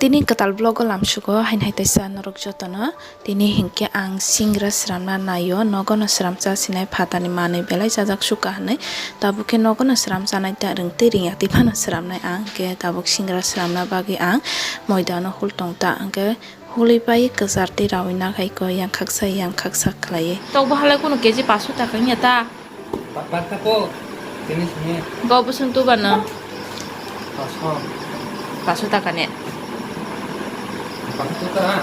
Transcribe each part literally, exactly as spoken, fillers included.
Ini kwtal vlog o lamsugo haini hai teisa norok jotono. Tini hinkhe ang singra sramna naio, nogono sramsa sinai phatani manwi belai chajak suka hinwi. Tabuk khe nogono sramsa nai ta rwng twi rwngya twi phano sramnai ang, hinkhe tabuk singra sramna bagwi ang moidano hul tong ta, hinkhe hului pai kwchar twi rawi nakhai ko yang khaksa yang khaksa khlaiwi. Tok bo halai kunu keji paso taka wngya ta? Ba-, bakta po, tini sini. Go busung tu bana. Paso. Paso taka ne. Paso tu ta.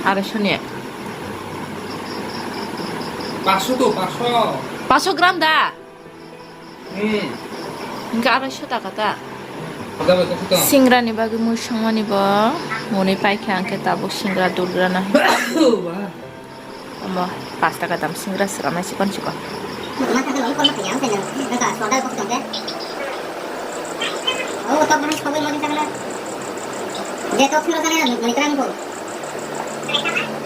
Arai suni. Paso tu, paso. Paso gram da. Hmm. Hingke arai so taka ta. Ada ba, kok ta. Singra ni bagwi mui songmani bo. Muni paikha hingke tabuk singra durgra na. Wah. Omo, pash taka dam singra sramnai chikon chikon.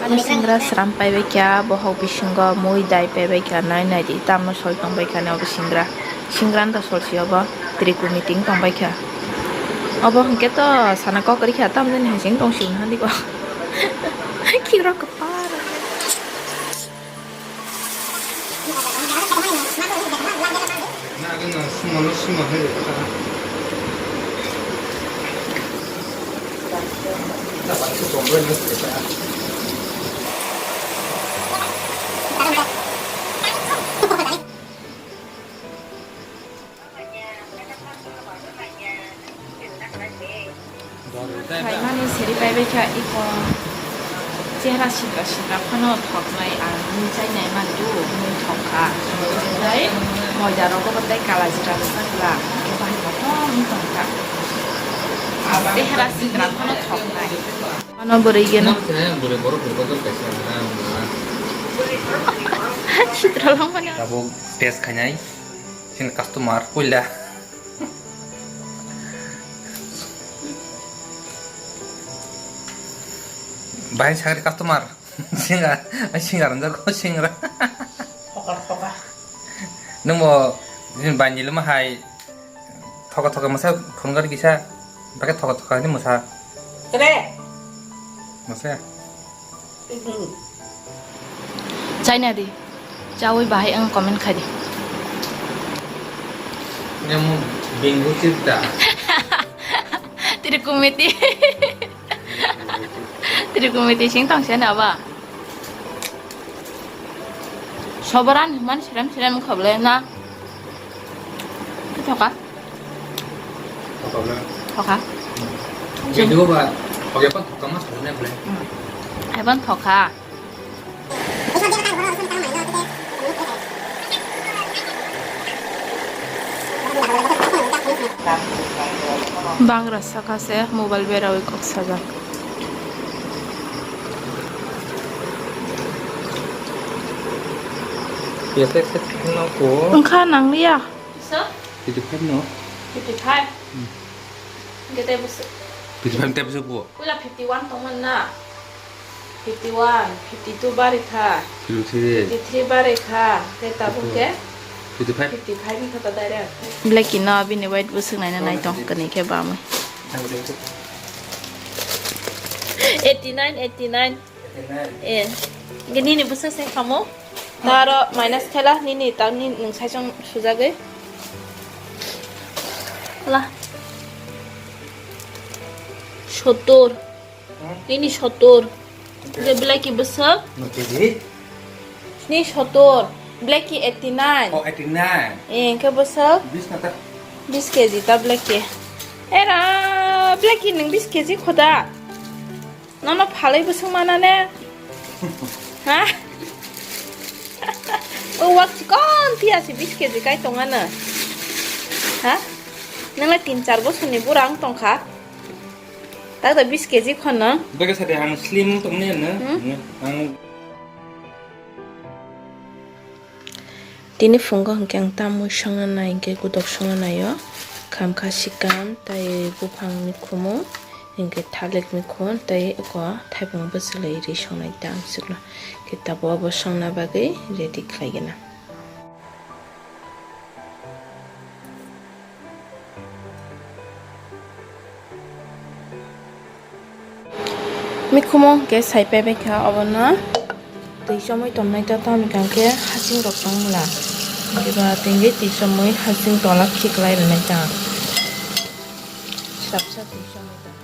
Ani singra sram paibai kha, bohok bisingo mui dai paibai kha, nai nai di, tamno soi tongbai kha ni obo singra. Singra no to sol si obo, trikumi ting tongbai kha. Obo hingke to sana kok ri kha, tamni hai sing tong si hwn di ko. Khiro kwpar. Phaimani seri paibai kha iko chehra singra singra phano thoknai ang mui chainai mandu mui thok kha. Tei moida rogo bo tei kala jira rwchak la bahai kothom wng tong kha. Chehra singra phano thoknai. Ano bwrwi geno. Sitra langmani. Tabuk test khainai. Sini customer puila. Bahai sagri customer. Singa, singa ranjak ko singra. Thoka, thoka. Nungbo, sini banjili ma hai. Thoka, thoka masa phone gari kisa. Bake thoka, thoka ni masa. Tere. Masa. Chaina di. Chawi bahai ang comment khai di. Nemu bingo cipta. Tiri kumiti. Tiri kumiti sing tong siya na ba? Sobaran man sirem sirem khable na. Thoka. Thoka bla. Thoka. Video ba. Oke pa thoka mas thoka ne bla. Hmm. Ai ban thoka. Bangra saka se mobile berawi kok sajak. Wngkha nangliya. Fifty five no? Fifty five. Hmm. Hingke tei bwswk? Fifty five tei bwswk bo? Puila fifty one tongmani na? Fifty one, fifty two bari kha. Fifty three. Fifty three bari kha. Tei tabuk khe? Fifty five. Fifty five wngkha ta direct. Blacky no bini weight bwswk naina nai tong kani khe bamwi. Eighty nine, eighty nine. Eh, nini bwsa se khamo. Taro minus khela nini tang ni nung saichung sujagwi. La. Sottor. Hmm? Nini sottor. Je Blacky bwsa. No K G? Ni sottor. Blacky eighty nine. Oh, eighty nine. Eh, ke bwsa. Bis na ta. Bis K G ta Blacky. Era, Blacky nung bis K G khoda. Nono phalwi bwswk mana ne? Ha? O wak chikon phiya se bis K G kai tong ano. Ha? Nang le tin char bosor ni bura wng tong kha. Tak da bis K G khono. Beke sade ang slim tong ne no. Hmm? Ang Tini phungo hwnkhe ang tamwi songna nai hwnkhe, godok songna naio, khamkha sikam, tei buphang mikhumu, hwnkhe thalik mikhun, tei eko thaipung bwchwlwi ri songnai ta ang swkno. Khe tabuk abo songna bagwi ready khlai gana. Mikhumo hwnkhe sai paibai kha obono twi chomwi tonnai ta, tamni hwnkhe hasing rok tong la. Eba tengwi twi chomwi hasing tola khiklai rwnai ta. Sapsa twi chomwi tong.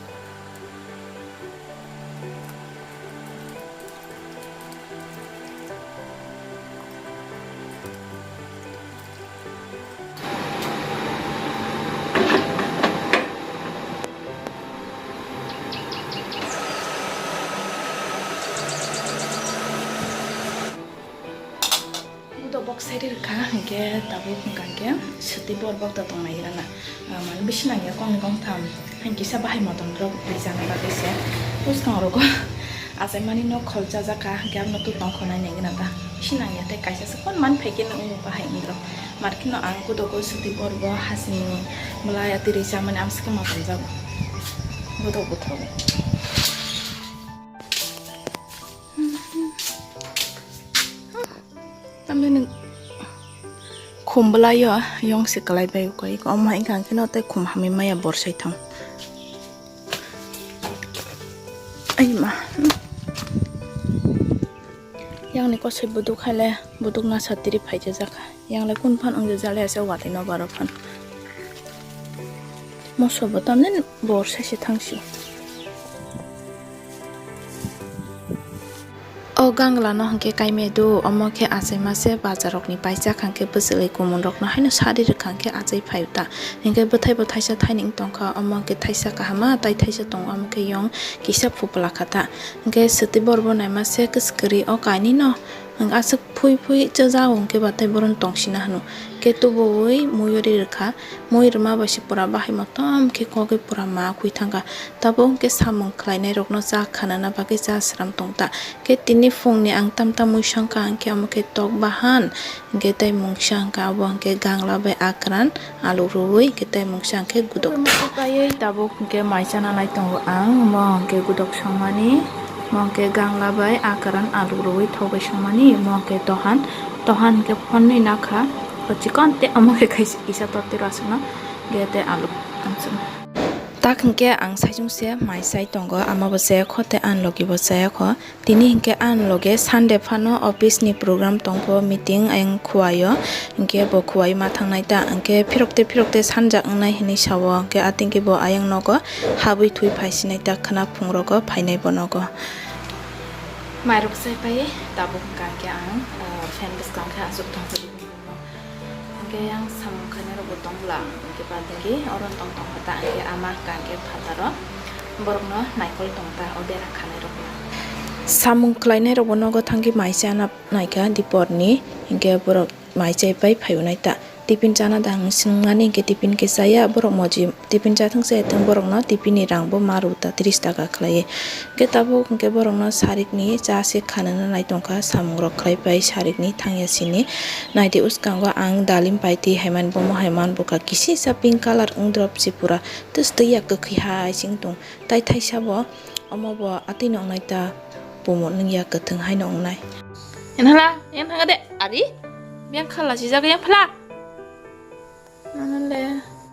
Budok bok sai rwkha, hwnkhe tabuk wngkha hwnkhe swtwi bor bok da tong nai rana. Ah, mane bisi nangya kong kong tham, hwnkhe kisa bahai motom rok rijana bagwi se. Bwskang rogo achaimani nok khol chajak kha, hwnkhe abono twi tong khonai nai gana ta. Bisi nangya tei kaisa se kon man phai khe nw bahai ni rok. Mar kheno ang budok o swtwi bor bo hasing ni bwlai atwi rijamani amswk khe motom jago. Budok buthogo. Tamni khum bwlaio yong se kwlai bai koi, omo hai khe no tei khum hamwi maya bor sai thang. Ai ma. Yang ni kosoi buduk hai le, buduk na satiri phai jajak. Yang le kun phan wng jajak le ase watwi no baro phan. Moso bo tamni bor sai se thang si. O gangla no hwnkhe kaimai do, omo khe achaima se bazar rok ni paisa hwnkhe bwswlwi kumun rok no haino sari rwkha hwnkhe achai phai ta. Hwnkhe bwthai bo thaisa thaining tongkha, omo hwnkhe thaisa kahama tai thaisa tongo, omo khe yong kisa phupla kha ta. Hwnkhe swtwi bor bo naima se kwswk kwrwi o kainwi no. Hwnkhe aswk phui phui chajago hwnkhe batai boron tongsina hwno. Hwnkhe tubuwi mui ori rwkha. Mui rwma bai se pura bahai motom khe kogwi pura ma khui thangkha. Tabuk hwnkhe samung khlainai rokno cha khanana bagwi cha sram tongta. Hwnkhe tini phungni ang tamta mui songkha hwnkhe omo khe tok bahan hwnkhe tei mungsa hwnkha abo hwnkhe gangla bai akran alu rwui hwnkhe tei mungsa hwnkhe gudok. Paiwi tabuk hwnkhe mai chana lai tongo ang, omo hwnkhe gudok songmani, omo hwnkhe gangla bai akran alu rwui thok bai songmani, omo hwnkhe tohan, tohan hwnkhe phonnwi nakha, o chikon tei omo khe kaisa kisa totwi rw aswkno hwnkhe tei alu. Tak hwnkhe ang saichung se mai chai tongo, ama bo chaya kho tei ani logi bo chaya kho. Tini hwnkhe ani loge Sunday phano office ni program tongkho, meeting ayang khuaio, hwnkhe bo khuai ma thangnai ta, hwnkhe phirokte phirokte sanjak wngnai hinwi sao, hwnkhe atingkhe bo ayang nogo habwi thwi phaisinai ta, khwna phungrogo phainai bo nogo. Mairok chai pai tabuk hwnkha hwnkhe ang, ah, fan bwskang khe achuk thangkha. Hwnkhe yang samung khainai rokbo tong bwla, hwnkhe badingwi oro tong tong kha ta, hwnkhe ama hwnkha hwnkhe phataro borokno naikol tong ta, o bera khanai rokno. Samung khlainai rokbo nogo thangwi mai chana naikha diporni, hwnkhe borok mai chai pai phaibo naita. Tiffin chana da hwnwi swngnani, hwnkhe tiffin khe chaya, borok moji tiffin chathwng chaya thwng borokno tiffin ni rang bo ma rw ta, tris taka khlaiwi. Hwnkhe tabuk hwnkhe borokno sarikni cha se khanana nai tongkha, samungrok khlai pai sarikni thangya sini. Naidi uskango ang dalim paiti hai man, bomo hai man bwkha kisisa pink colour wngdrop se pura twstwi ya kwkhwi hai se wng tong. Tai thaisa bo omo bo atwi no wngnai ta, bumo nwngya kwthwng hai no wngnai. Yang thala, yang thanga de, ari? Yang khala sijak yang phala. Ano le.